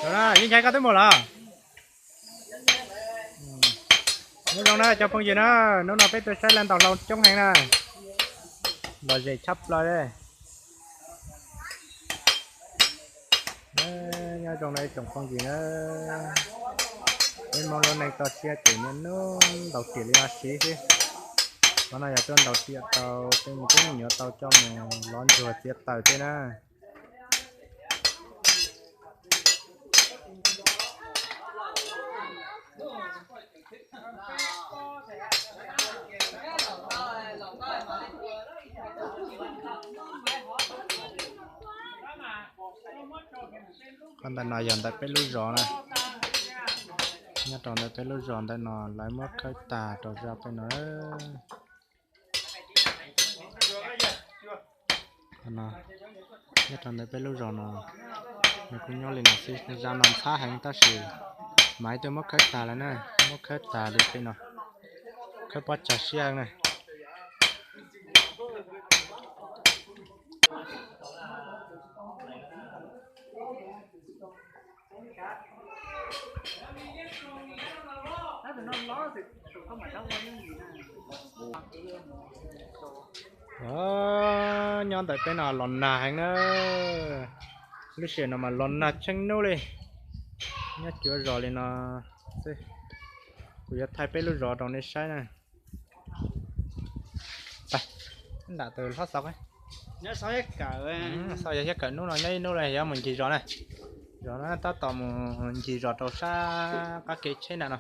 Yeej Nchaiv, koj twb mus los? Nyob zoo na cov phooj ywg na, hnub no peb tuaj saib lawv ntaus hlau coob heev na, lom zem tshaj plaws li. Nyob zoo na ib tsoom phooj ywg na, peb Hmoob lub neej toj siab ces niaj hnub ntaus riam li no siv xwb. Qhov no yog tuaj ntaus riam tau tej me tub me nyuam tau coj mus lov ntsuag txiav taws tej na. Qhov ntawm no yog ntawm peb lub zos na. Nyob rau ntawm peb lub zos ntawm no lawv muab khawb tag rau zaj peb no. Nyob rau ntawm peb lub zos no, nws kuj nyob li no xwb, zaj no ntxhab heev tab sis mas ib tug muab khawb tag lawm na, muab khawb tag li peb no, khawb pob tsag siab heev na. Nyob ntawm peb no los nag heev na, lub sij hawm no mas los nag tsheej hnub li. Nyob cuav zos li no xwb, kuv yuav thaij peb lub zos rau nej saib na. Nram tus hlob xaus, xaus yog hiab kawm hnub no nyob ib hnub li yuav mus ncig zos na. Zos no tab tom mus ncig zos rau sab qab kev tsheb nram no.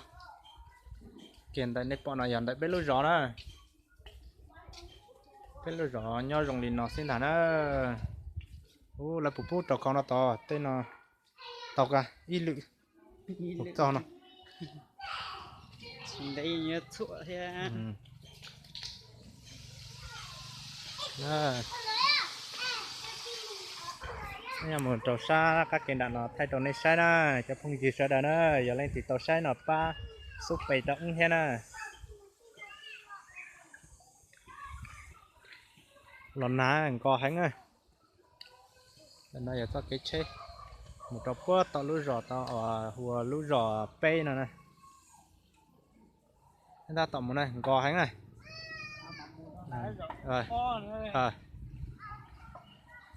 Kiag ntawm nej pom no yog ntawm peb lub zos na. Peb lub zos nyob zoo li no xwb ntag na. Ub, lawv puas pub rau khau no tod, tej no tau ka ib lwm. Txog no. Yog mus rau sab qab kev nram no thaij rau nej saib na, cov phooj ywg sawv daws na, yog leej twg tau saib no pab xub pes rau wb thiab na. Los nag nkos heev na. No yog txoj kev tsheb mus rau puag tom lub zos, ua lub zos peb no na. Tab tom mus na, nkos heev na.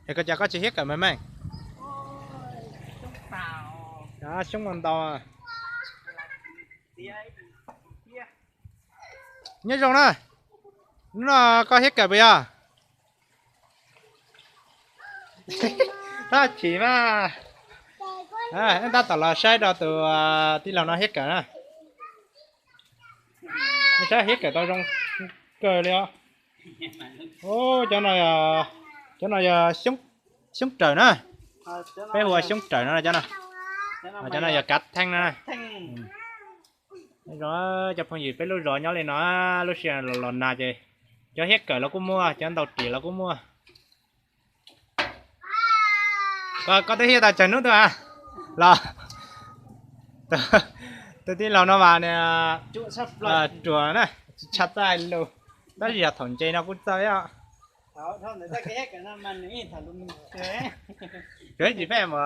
Es koj cas koj tsis hiab kawm mas meej? Xyoob mas ntau. Nyob zoo na, hnub no koj hiab kawm puas yog? Tab chim mas, tab tom los saib rau tus tij laug no hiab kawm na. Saib hiab kawm tau zoo kawg li os. Cov no, cov no yog xyoob rawm na. Peb hu ua xyoob rawm no cov no. Cov no yog kav theej na. Cov phooj ywg, peb lub zos nyob li no, lub sij hawm los nag ces cov hiab kawm los kuj muaj, cov ntaus riam los kuj muaj. Koj twb hiab tau tsawg hnub tuaj los? Tus tij laug no mas ruam na, tsis tshua txawj hais lus, tab sis yog thaum ntse no kuj txawj os. Tsis peb mus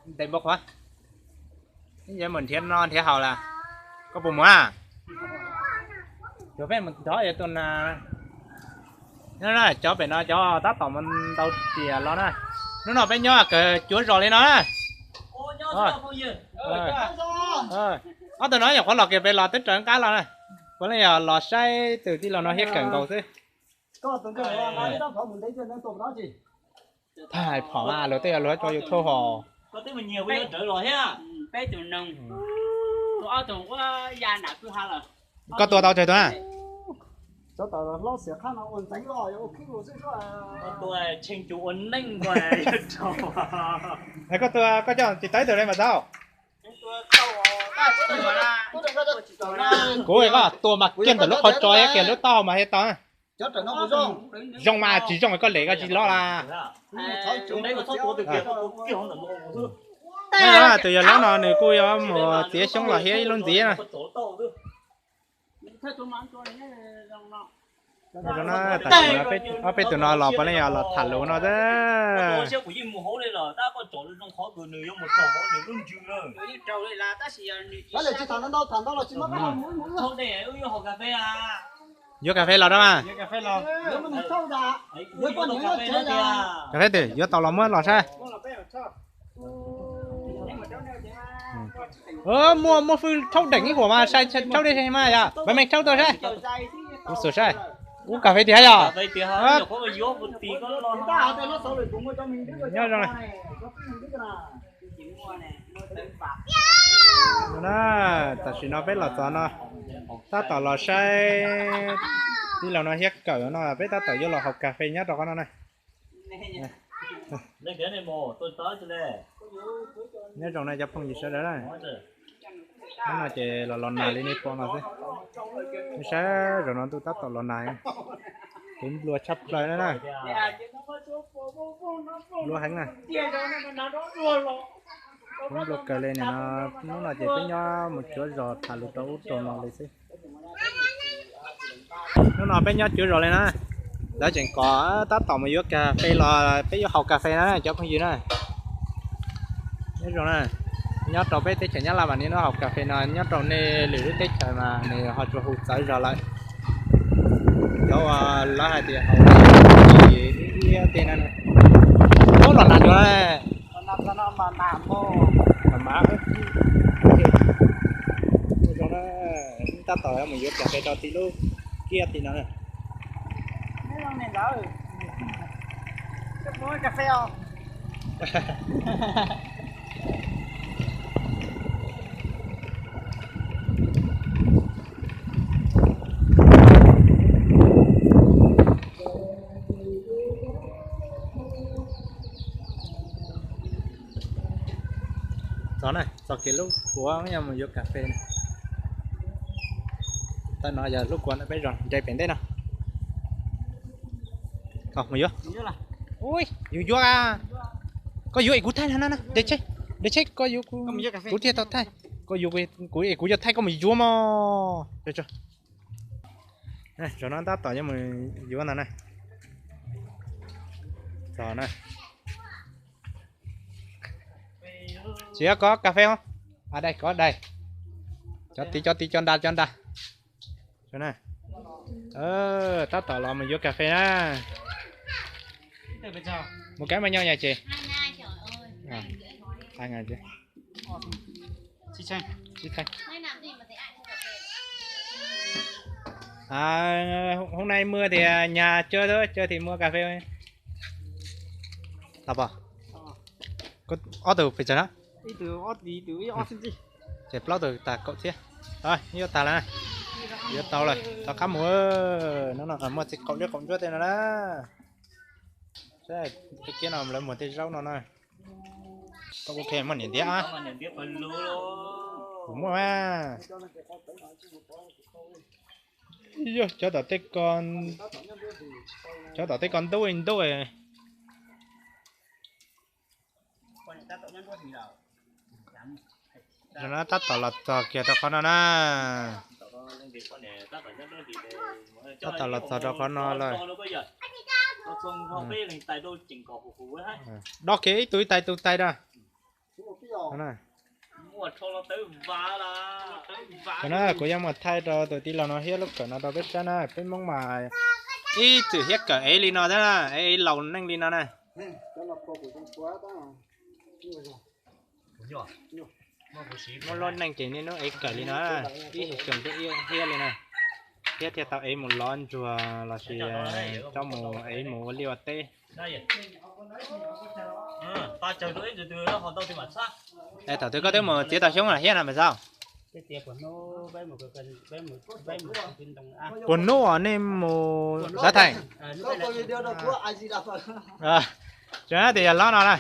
ntes npua qhuav, nrhiav noj nrhiav haus lawm. Koj puas mus a? Cov pem no cov tab tom mus ntaus riam los na. Hnub no peb nyob kawg cuav zos li no na. Ob tug no nyuam qhuav los kiag pem los twb raws qab los na. Puav leej yog los saib tus tij laug no hiab kawm nkaus xwb. Thaij phom mas luag tej yog luag tso YouTube hos. Koj tua tau tsawg tus na? Koj tua, koj coj tsis tau ib tug li mas tau. Kuv koj tua mas kiag ntawm lub qhov tso kiag lub taub hau mas thiaj tau. Zoo mas tsis zoo koj lem koj tsis lov las. Tus yawg hlob no nws kuj yuav mus txiav xyoob los hiab ib lub ntxiv na. Tam sim no ob peb tug no los puav leej yog los tham lus no xwb. Yuav kas fes los rau mas. Kas fes twg yuav tau los muab los saib. Muaj muaj fwj rhaub deem ib huam mas sai rhaub dej mas yog pab meej rhaub tau saib. Kuv xum saib. Ub kas fes tiag yog. Nyob zoo na, tam sim no peb los txog no, tab tom los saib tij laug no Hiab Kawm no, peb tab tom yuav los haus kas fes nyob rau qhov no na. Nyob zoo na cov phooj ywg sawv daws na. Hnub no ces los los nag li nej pom no xwb. Nej saib zaum no ntuj tab tom los nag, kev nplua tshaj plaws na na. Nplua heev na. Kev nplua kawg li nim no. Hnub no ces peb nyob mus cuav zos tham lus rau ub rau no li xwb. Hnub no peb nyob cuav zos li na, lawv tseem kom tab tom mus yuav kas fes los peb yuav haus kas fes na cov phooj ywg na. Nyob zoo na, nyob rau peb teb chaws Nyab Laj mas nej hnub haus kas fes no, nyob rau nej lwm lub teb chaws mas nws ho tsuas hu txawv zog lawm. Cov uas lawv hais tias haus iab tej na, ub los nag dua na. Zoo na, tab tom mus yuav kas fes rau tim lub kiab tim no na. Txog na, txog kev lub kuav yog mus yuav kas fes na. Tam no yog lub kuav peb zos nres pem ntej no. Mus yuav. Ui, yus yuav a. Koj yuav es kuv thaij na, de tsheb, de tsheb koj yuav, kuv thiaj tau thaij. Koj yuav kuv es kuv yuav thaij koj mus yuav mog. Zaum no tab tom yuav mus yuav ntag na. Txog na. Tsis yog koj kas fes os. A, dais koj dais. Cov tiv cov tiv cov nra cov nra. Tab tom los mus yuav kas fes na. Mus kab maj nyob nyas ces. Hôm nay mưa thì nhà chơi thôi, chơi thì mua cà phê. Tau pom. Ob tug pes tsawg na? Ces plaub tug tas kaum txhiab. Yuav tag lawm, yuav tau lawm, rov qab mus. No no muaj txiv qaum liab qaum ntsuab tej no na. Tej kiab no lawv muag tej zaub no na. Koj kuj khe muaj niam ntiav. Kuv muaj mas. Yog cov tom tej ko, cov tom tej ko ntub ntub. Zaum no tab tom los txog kiag rau qhov no na. Tab tom los txog rau qhov no lawm. Dob kiag ib tug ib tais tus tais da. Kuv yuav mus thaij rau tus tij laug no thiab lub kawm no rau peb saib na, peb Hmoob mas ib txwm thiab kawm ev li no thiab na, ev laus neej li no na. Muaj lub neej ces niaj hnub ev kawm li no, ib tsoom peb thiab li na, thiab thiaj tau ev mus lov ntsuag los sis coj mus ev mus ua liaj ua teb. Es thaum twg koj twb mus txiav tau xyoob lawm thiab no mas Xauj? Puas hnub uas nej mus xav thaiv? Tsis tias yog hlob no na.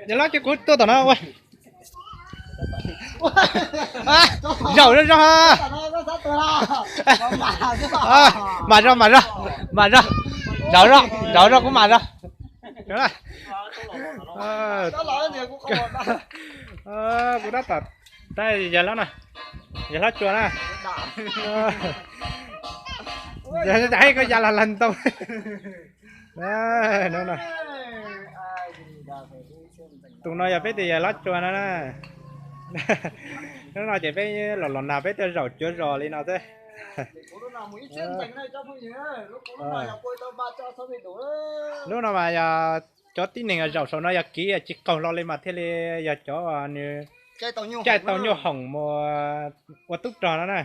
Yog hlob ces kuv tuaj tom no ua. Zaum zoo zoo. Mam zog mam zog mam zog. Zaum zoo zaum zoo kuv mam zog. Kuv tab tom, tab yog hlob no. Yog hlob Tsua na. Koj ya los lag ntoo. Tus no yog peb tias yog hlob Tsua no na. Hnub no ces peb los los nag peb tuaj zaum cuav zos li no xwb. Lub no mas yog cov tib neeg zaum saum no yog kiv tsis qaug hlo li mas thiaj li yog cov nws caij tau nyuj hoom mus ua tub rog no na.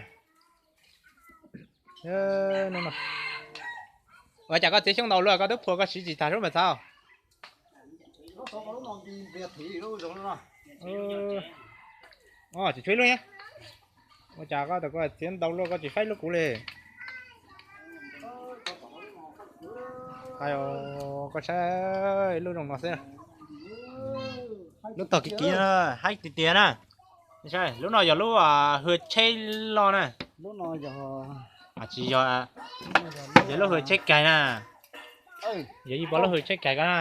Ua cas koj txiav xyoob ntau luaj koj twb phua koj siv tsis tag sub mas txhav. Tsis tshuav ib lub. Ua cas koj txiav ntau luaj koj tsis faib lub kuv li. Koj saib lub zoo no xwb. Lub tog kiv kiv no haib tiag tiag na. Lub no yog lub hws tsheb loj na. Tsis yog, yog lub hws tsheb kaig na. Yog ib pob lub hws tsheb kaig ko na.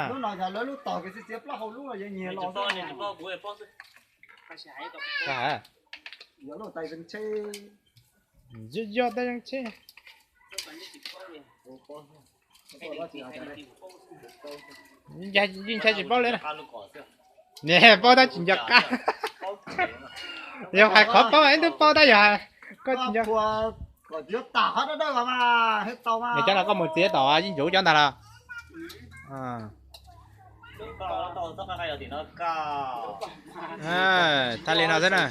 Yog tais zeev tsheb. Yeej ntshai tsis paub li na. Niam paub tab tsis nco qab. Yog hais qhov paub ib tug paub tab yog hais koj tsis nco. Niam cov no koj mus txiav tom yeej ntsuv cov ntag los. Thaij li no xwb na.